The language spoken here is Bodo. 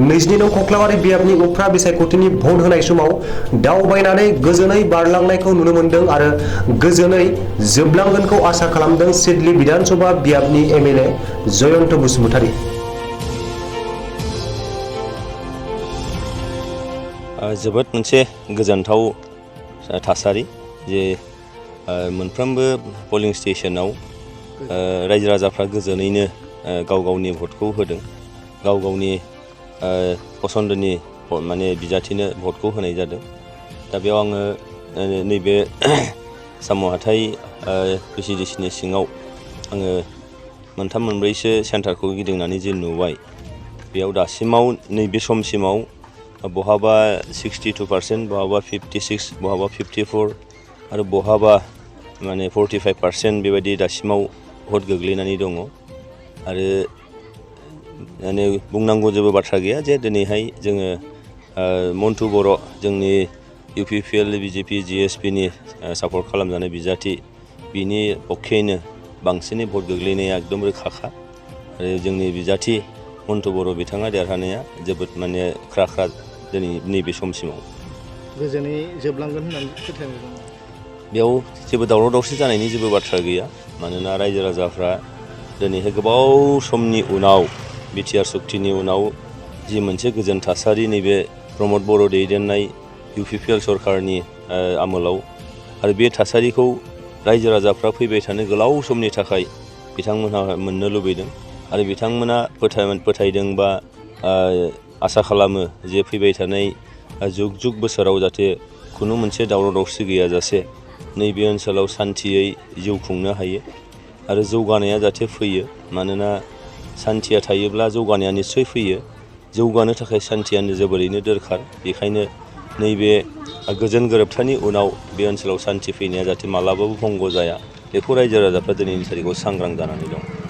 नैजिनौ कक्लाबारि बियाबनि उफ्रा बिसायख'थिनि भट होनाय समाव दावबायनानै गोजोनै बारलांनायखौ नुनो मोन्दों आरो गोजोनै जोबलांगोनखौ आसा खालामदों सिडली विधानसभा बियाबनि एमएलए जयन्त बसुमतारी। जोबोद मोनसे गोजोनथाव थासारि जे मोनफ्रोमबो पलिं स्टेशनाव रायजो राजाफ्रा गोजोनैनो गाव गावनि भटखौ होदों, गाव गावनि पसन्दनि माने बिजाथिनो भटखौ होनाय जादों। दा बेयाव आङो नैबे साम' हाथाइ प्रेसिडेन्सिनि सिङाव आङो मोनथाम मोनब्रैसो सेन्टारखौ गिदिंनानै जे नुबाय, बेयाव दासिमाव नैबे समसिमाव बहाबा 62%, बहाबा 56, बहाबा 54 आरो बहाबा माने 45% बेबायदि दासिमाव भट गोग्लैनानै दङ। आरो माने बुंनांगौ जेबो बाथ्रा गैया जे दिनैहाय जोङो मन्टु बर' जोंनि UPPL, BJP, GSPनि सापर्ट खालामजानाय बिजाथि, बिनि पक्षैनो बांसिनै भट गोग्लैनाया एकदम रोखाखा। आरो जोंनि बिजाथि मन्टु बर' बिथाङा देरहानाया जोबोद माने ख्रा ख्रा दिनै नैबे समसिमाव। गोजोनै जोबलांगोन होननानै फोथायनाय दङ। बेयाव जेबो दावराव दावसि जानायनि जेबो बाथ्रा गैया, मानोना रायजो राजाफ्रा दिनैहाय गोबाव समनि उनाव बिटिआर सुक्तिनि उनाव जि मोनसे गोजोन थासारि नैबे प्रमद बर' दैदेननाय UPPL सरकारनि आमोलाव, आरो बे थासारिखौ रायजो राजाफ्रा फैबाय थानाय गोलाव समनि थाखाय बिथांमोनहा मोननो लुबैदों आरो बिथांमोना फोथायदों बा आसा खालामो जे फैबाय थानाय जुग जुग बोसोराव जाहाथे खुनु मोनसे दावराव दावसि गैयाजासे नैबे ओनसोलाव सान्थियै जिउ खुंनो हायो आरो जौगानाया जाहाथे फैयो। मानोना सान्थिया थायोब्ला जौगानाया निस्सय फैयो। जौगानो थाखाय सान्थियानो जोबोरैनो दरखार। बेखायनो नैबे गोजोन गोरोबथानि उनाव बे ओनसोलाव सान्थि फैनाया जाहाथे मालाबाबो भंग जाया, बेखौ रायजो राजाफ्रा दिनैनि थारिखआव सांग्रां जानानै दं।